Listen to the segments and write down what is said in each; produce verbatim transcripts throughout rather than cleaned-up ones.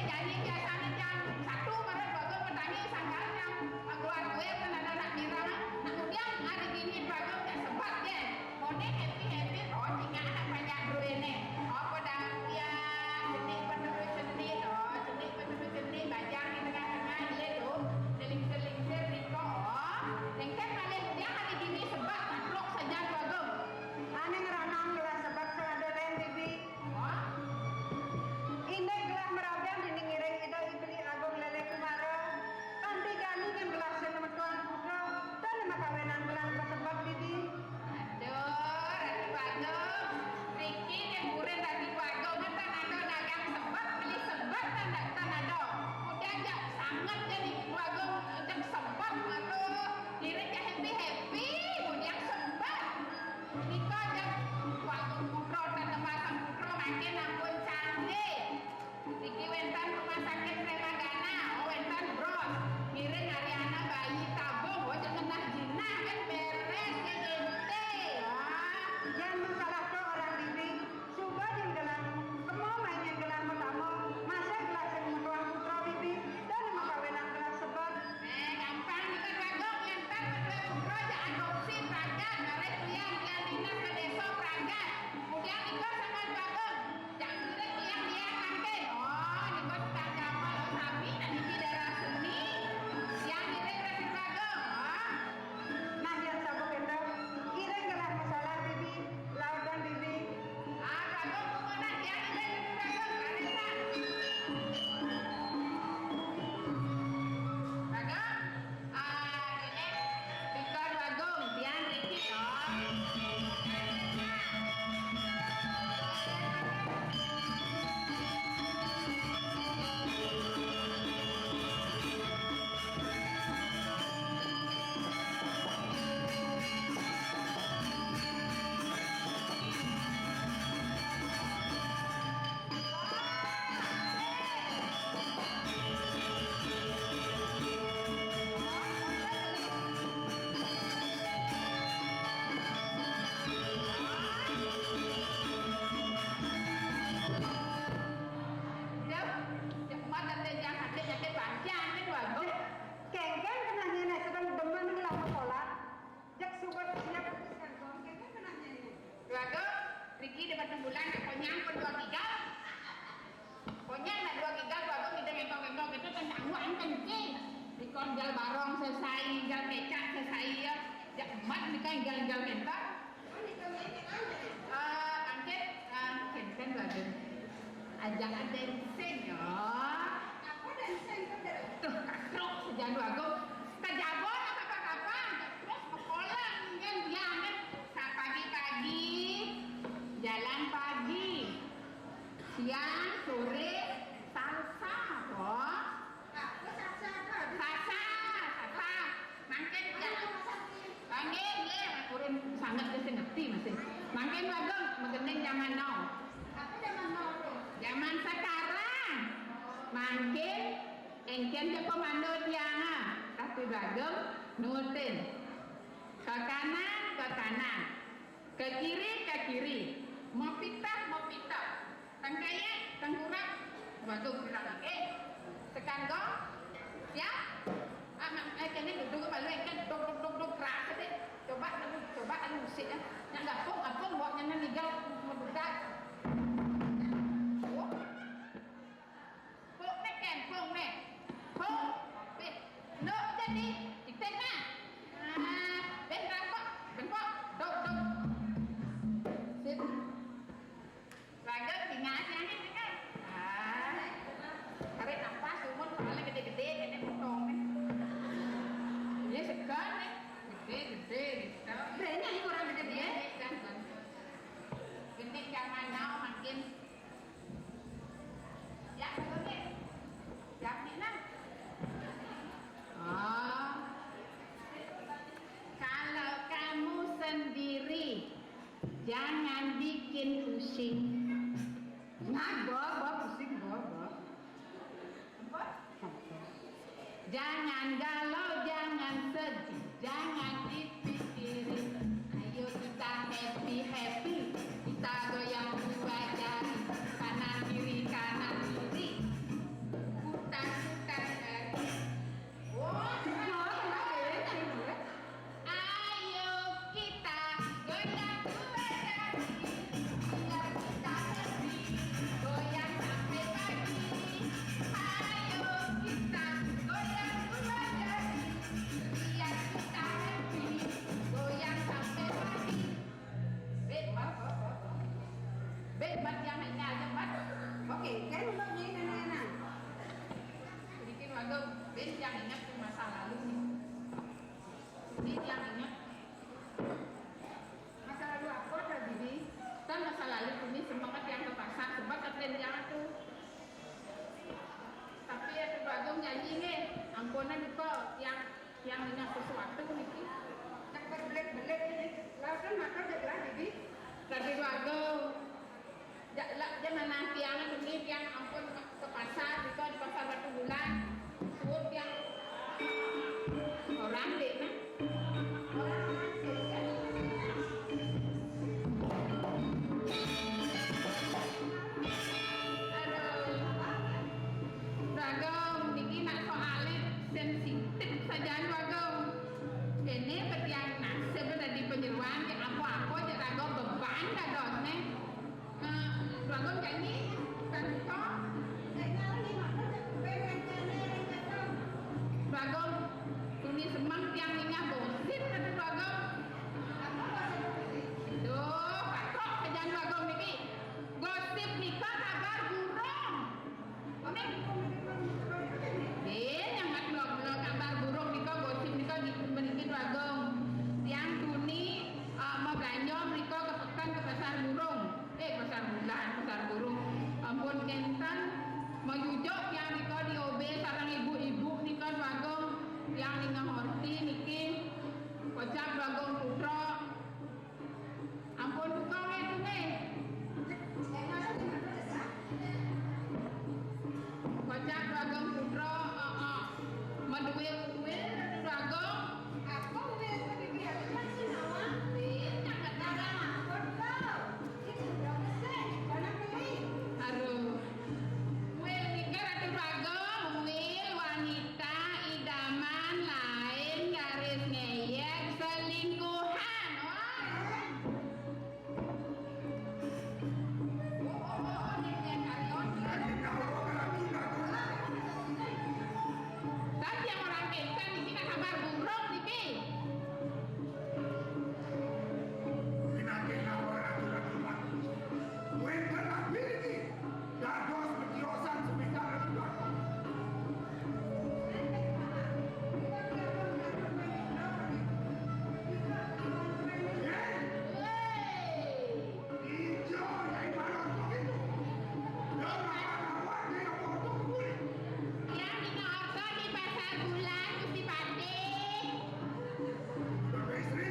Janji biasanya jam satu baru Bagong bertanya sanggaran yang keluar kue kan ada anak mirang. Nah, kemudian hari ini Bagong tak sempat deh. Mone happy-happy, oh, tinggal anak banyak duene. Oh, pedang dia, seni penerus seni, oh, seni penerus seni, bajang di tengah-tengah, iya tuh, seling-seling sir, niko, oh. Lengket paling dia hari ini sebab, takluk saja Bagong. Ane ngeranang gelah sebab seado den bibi. Wah. Indek gelah merabang dini ngiring Ida Ibli Agung Lele Kumara. Kanti gani kan gelah sing metuan putra, dan makawinan gelah sebab bibi. Aduh, Ratu Bagong. Riki yang burin Ratu Bagong, kan ada dagang sebab, beli sebab, kan ada. Udah, jak sangat jadi Bagong, jak sebab, aduh. Diri jak happy-happy, kemudian sebab. Nika jak Bagong putra, dan masang putra, makin ampun canggih. Niki wénten rumah sakit Premagana, oh, wénten bros. Ngiring Ariana bayi tabung, oh, jangan nah jinah, kan beres, ya, ente. Wah. Jangan masalah tuh orang bibi. Coba yang gelang, kemo main yang gelang pertama, masa gelang sing metuang putra bibi, dan mau kawinan gelang sebab. Eh, gampang, kita Bagong, yang tak kedua putra, aja adopsi, pragat, bareng kuliah, kuliah dinas ke desa, pragat. Kemudian itu sama Bagong. Jangkrik yang dia mangkin. Oh, ini bos tak gampang loh, tapi nanti di daerah seni. Yang ini berarti Bagong. Oh. Nah, yang sabuk itu, iring gelah masalah bibi, lawan bibi. Ah, Bagong, pokoknya yang ini berarti Bagong. Barisa. Bagong. Ah, ini Victor Bagong, Dian Ricky, oh. Kengkeng kenanya nek sedang demen ngelamar sekolah. Jak suka siap kengkeng kenanya ini. Keluarga, Riki dapat enam bulan, pokoknya ampun dua giga. Pokoknya anak dua giga, keluarga kita ngentong-ngentong, kita kan tangguh, kan, Riki. Dikon jal barong sesai, jal kecak sesai, ya. Jak emat, ini kan jal-jal kentang. Ah, angkit, ah, kenten, keluarga. Ajak ada sing, ya. Apa dan sing, keluarga? Tuh, truk sejadu aku. Kejabon apa-apa, terus sekolah, kan, dia, kan. Sa-, pagi-pagi, jalan pagi, siang, sore, salsa, toh. Apa salsa apa? Salsa, salsa. Mangkin, ya. Panggil, ya. Urun sangat dia sing ngerti masih. Mangkin Bagong, megening zaman now. Apa zaman now tuh? Zaman sekarang. Mangkin, engken je komando tiang, ah. Tapi Bagong, nutin. Ke kanan, ke kanan. Ke kiri, ke kiri. Mepitah, mepitah. Tengkayek, tengkurap. Waduh, kurang lagi. Tekan gong. Siap? Ah, mak, eh, kene duduk apa lu? Kan dok, dok, dok, dok, keras deh. Coba lu, coba lu musik ya. Yang gapung, gapung, bawa nyanyi niga, mendudak. Oh. Pok mek kan, pok mek. Pok. Pit. No, jadi, ikut nah. Ah, ben rampok, ben pok. Dok, dok. Sip. Raga, tinggal aja nih, kan. Ah. Tarik nafas, umur paling gede-gede, ini potong nih. Ini segar nih. Gede, gede, gitu. Kayaknya ini kurang gede dia. Ini kan, kan. Ini zaman now makin Ya, oke. Ya, Nina. Oh. Kalau kamu sendiri, jangan bikin pusing. Nah, Bob, Bob, pusing, Bob, Bob. Apa? Jangan galau, jangan sedih, jangan dipikirin. Ayo kita happy-happy, kita goyang dua jari, kanan kiri, kanan kiri. Tiang ningeh sesuatu niki. Nak berbelit-belit niki. Lah kan matur jek lah, Bibi. Ratu Dwagung. Jak lah, jak manah tiang niki, tiang ampun ke pasar, di, di pasar Batu Bulan. Suwun tiang orang dek, nah. Orang dek. Aduh. Dwagung, niki nak soale sensitif sajan, Dwagung. Dene petian nasib dadi panyeroan, yen apa-apa jek Dwagung beban dadosne. Eh, Dwagung janji, santo. Dwagung, tuni semeng tiang ningeh gosip, kata Dwagung. Duh, katok sajan Dwagung niki. Gosip nika kabar burung. Nggih, nyang mat mula-mula kabar burung nika, gosip nika di-, mriki Dwagung. Tiang tuni, eh, mablanja mrika ke peken, ke pasar burung. Eh, pasar bulan, pasar burung. Ampun kenten, majujuk tiang nika diobe sareng ibu-ibu nika Dwagung. Tiang ningeh orti niki. Kocap Dwagung Putra. Ampun duka nggih, nggih. Kocap Dwagung Putra, heeh. Maduwe kuil Dwagung. Aku kuil kediri aku masih nawa. Wis, nang kata ampun kau. Iki udah besar, mana beli? Aduh. Kuil nika Ratu Dwagung, kuil wanita idaman lain garis ngeyek selingkuhan. Wah. Tadi yang orang kencang di sini kabar burung niki. Pinake nawar aturan rumah. Wenten abdi niki. Dados petiosan sepisan aturan. Ijo, Nyai Manoto itu. Yang mana awak Nyai Manoto kulit? Yang dina orta di pasar bulan, Gusti Patih. Bapak istri,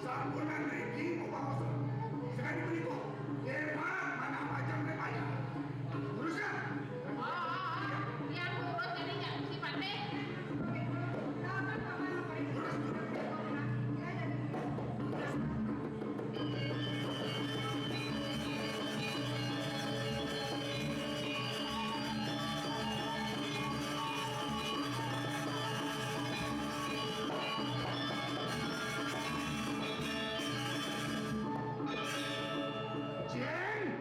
sampunan riki mau bawa. Sekali berikut, hebat mana macam rupanya. Teruskan. Oh, oh, oh. Yang lurus jadi nggak Gusti Patih. Jeng,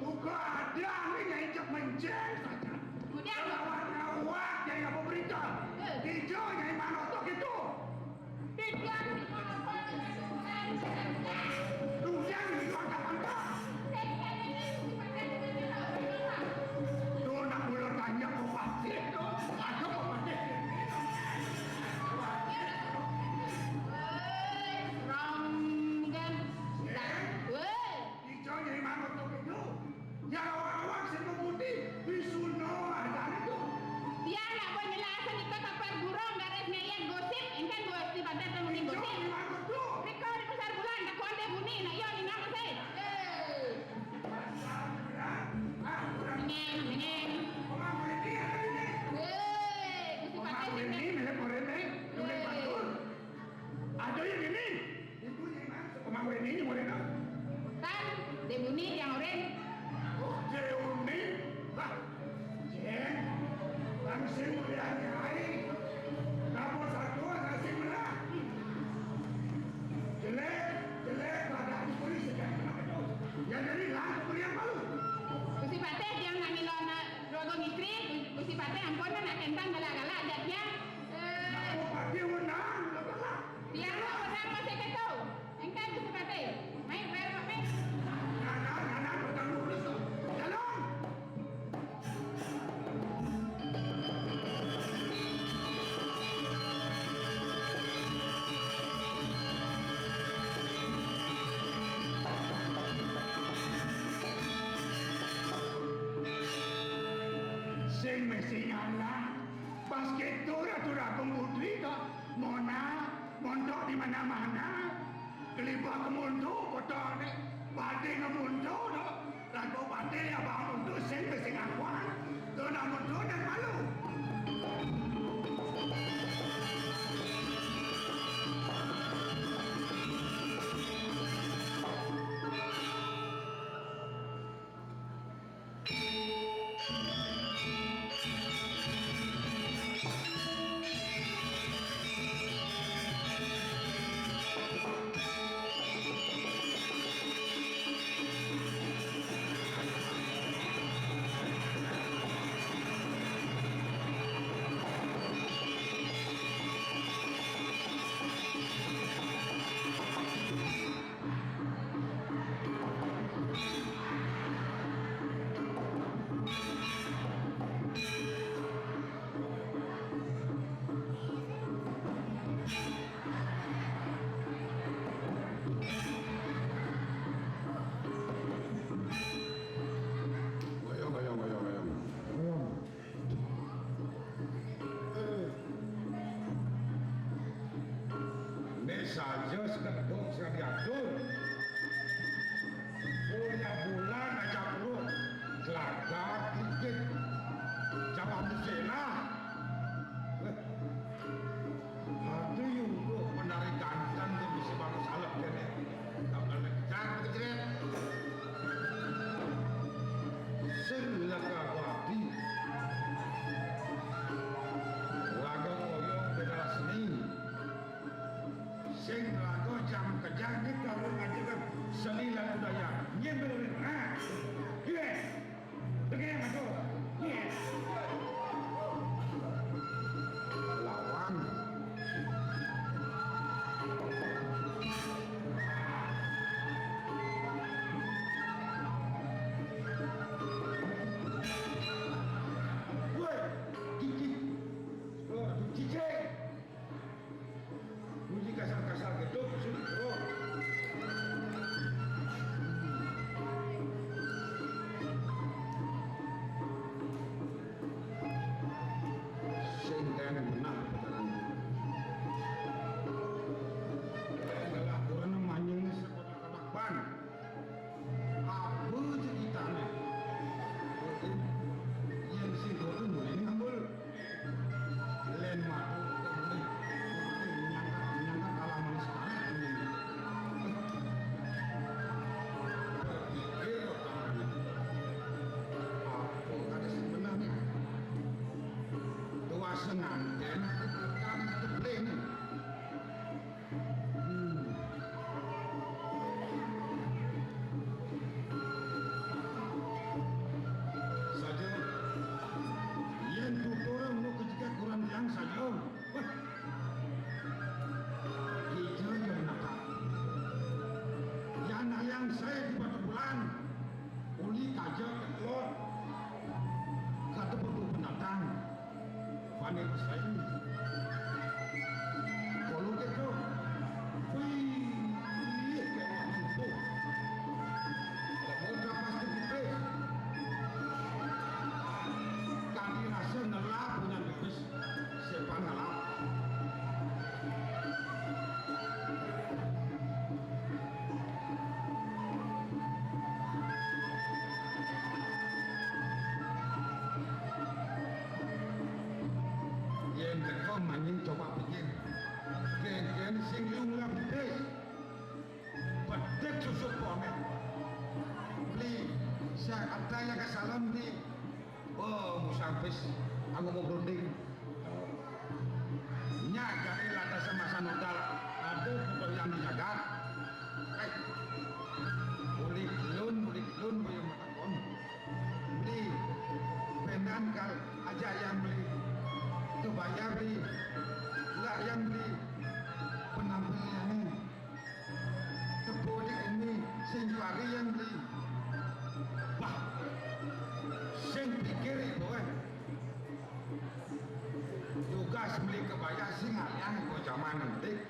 buka ada ni yang ijak menjeng saja. Udah. Awak-awak yang apa berita? Eh. Ijo yang mana otak itu? Tidak. Tuh yang itu angkat-angkat. Tuh nak mula tanya kau pasti tu. Ada kau pasti. Woi, serem kan? Woi. Ijo Nyai Manoto itu, ya awak-awak sing memuti, bisuna ardane itu. Tiang nak buat nyelasa nika kabar burung garis ngeyek gosip, engken Gusti Patih teng muni gosip. Ijo Nyai Manoto. Riko di pasar bulan, takon deh muni, nak yo ninggal sih. Eh. Pasar bulan, ah, bulan. Nengeng, nengeng. Orang ini ada ini. Eh, Gusti Patih. Orang ini, ini, orang ini, ini. Eh. Ada yang ini. Ibu ini, Mas, pemangku ini, ini murid, no? Kan, Dek Buni yang oren. Oh, Dek Buni. Lah, Jeng, langsung mulia nyai. Kamu satu, langsung merah. Jelek, jelek, pada dipuri sekian kenapa itu? Ya, jadi langsung mulia malu. Gusti Patih yang ngambil anak Rogo Mitri, Gusti Patih ampun, nak kentang galak-galak, jatnya. Eh. Aku Patih menang, galak-galak. Tiang nak menang masih keto. Engkau tu sepate. Mai, bayar apa, mai? Nana, nana, bertanggung lurus tu. Jalan. Sing mesti ngalah. Pas kéto Ratu Agung Putri to, monah montok di mana-mana, kelibah ka monto kota né, badé ka monto to, lagu badé abang monto sing bisi ngakuan, to nak monto nak malu. Wayang, wayang, wayang, wayang. Wayang. Né saja sekedok sing diatur. Kuliah bulan aja perlu. Gelagat dikit. Jawab sélah. Aduh, yungguh penari ganteng tuh bisa bagus alep kéné. Tambah lekat kejret. Sing lega bati. Laga koyo beda seni. Sing laga jam kejang di kalau ngajakan seni lan budaya. Nyembel. Nah. Yes. Oke, masuk. Yes. Lawan. Woi, gigi. Oh, cicing. Bunyi kasar-kasar geduk, sudro. Sing kén benah pacaran. Adalah kurang manyung sekolah ban. Apa ceritane? Yén sing boten mrene ngambul. Lén madu kok mrene. Nyangka, nyangka kalah manis banget ini. Berpikir otaknya. Apa kata sebenarnya? Tuas nganten aku tekan tebleng. Hmm. Saja, yén tutur ngono kejegat kurang tiang saja. Wah. Ijo yo napa? Yan ayang saya di batu bulan. Uli kaja ketelot. Kata betul pendatang. Pane Mas Bayu. Kalau gitu. Wih, iya kayak gitu. Udah pasti pipis. Kaki rasa ngelap punya pipis. Sepan ngelap. Yén teka manjing coba pikir. Kénkén sing lunglap gedé. Pedhek susut pone. Beli, saya ada yang kesalam, Beli. Oh, musang pis, aku mau berunding. Nyagani lantas masa nodal, ada foto yang dijagat. Eh, ulik lun, ulik lun, kaya matakon. Beli, benan kal aja yang beli. Kebayar beli, lah yang beli. Penampilannya. Tebo di umi sing parian beli. Wah, sing pikir iku, eh. Tugas beli kebaya sing alih kok zaman nanti.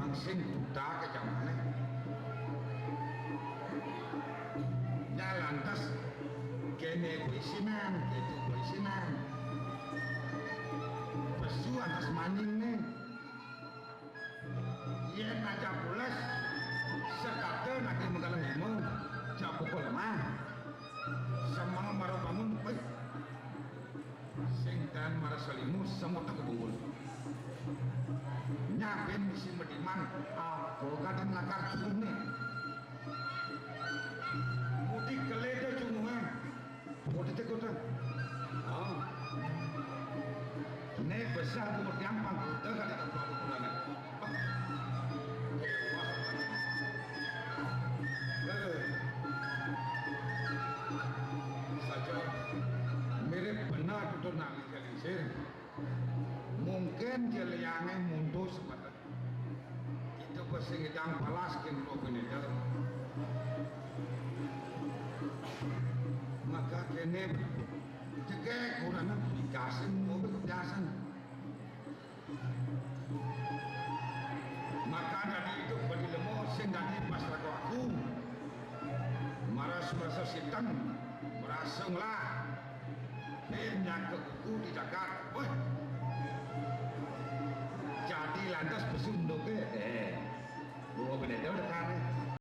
Bang sing buta ke zamannya. Ya lantas kene kuisinan, gitu kuisinan. Pantes maning né. Yén aja pules, sekada nanti menggaleng lima, jam pukul limang. Semeng mara bangun, wéh. Sing tan marasa lima, semut aku bungkul. Nyabén misi mediman, apa kadén lakar jurune. Mudik keléda jumuhan. Mudik tekutang. Oh. Né besar kemudian pangkuda kada tempat ukurannya. Wah. Eh. Saja mirip benar tutur nang lingsir. Mungkin dia liangé mundur sebentar. Itu pasti ngedang palas kén lo penedal. Maka kéné jegek kurang dikasih mobil kebiasaan. Maka dari itu badi lemo sing dadi pas laku aku. Maras merasa siteng, merasa ngelah. Pin nyangka kuku di jagat. Wéh,